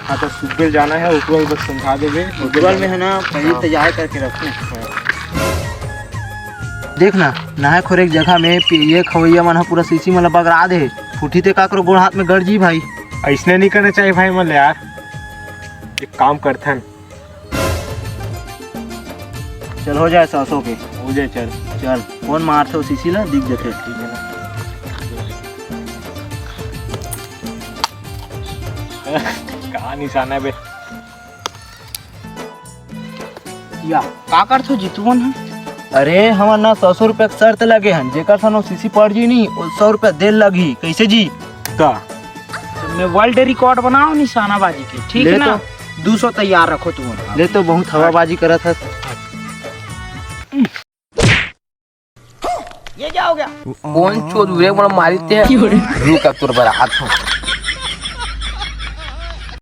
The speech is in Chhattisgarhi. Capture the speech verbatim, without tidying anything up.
हाँ, तो सुबेल जाना है, ओकरो बस समझा देबे। उज्जवल में है ना, पहले हाँ। तैयार करके रखू। देख ना, नहाए खोरे के जगह में पिए खवैया मन ह पूरा सीसी मन ल बगरा दे। फूटी ते काकरो गोड़ हाथ में गड़ जी भाई। ऐसने नहीं करना चाहिए भाई मन ल यार। एक काम करथन। चल हो जाए सरसों के। हो जाए, चल। चल, फोन मारथो सीसी ला, दिख जथे। ठीक है ना। का निशाना बे? या, का करथो जीतू मन ह? अरे, हमन ना सौ सौ रुपया के शर्त लगे हन, जेकर सन वो सीसी पड़ जी नी, वो सौ रुपया दे लगही। कैसे जी? का? मैं वर्ल्ड रिकॉर्ड बनाओ निशानाबाजी के, ठीक ले ना? तो। दू सौ तैयार रखो तुम। ले तो बहुत हवाबाजी करत हस। ये क्या हो गया? कौन चोद उरे मोला मारी ते? रुक, अब तोर बरात हो।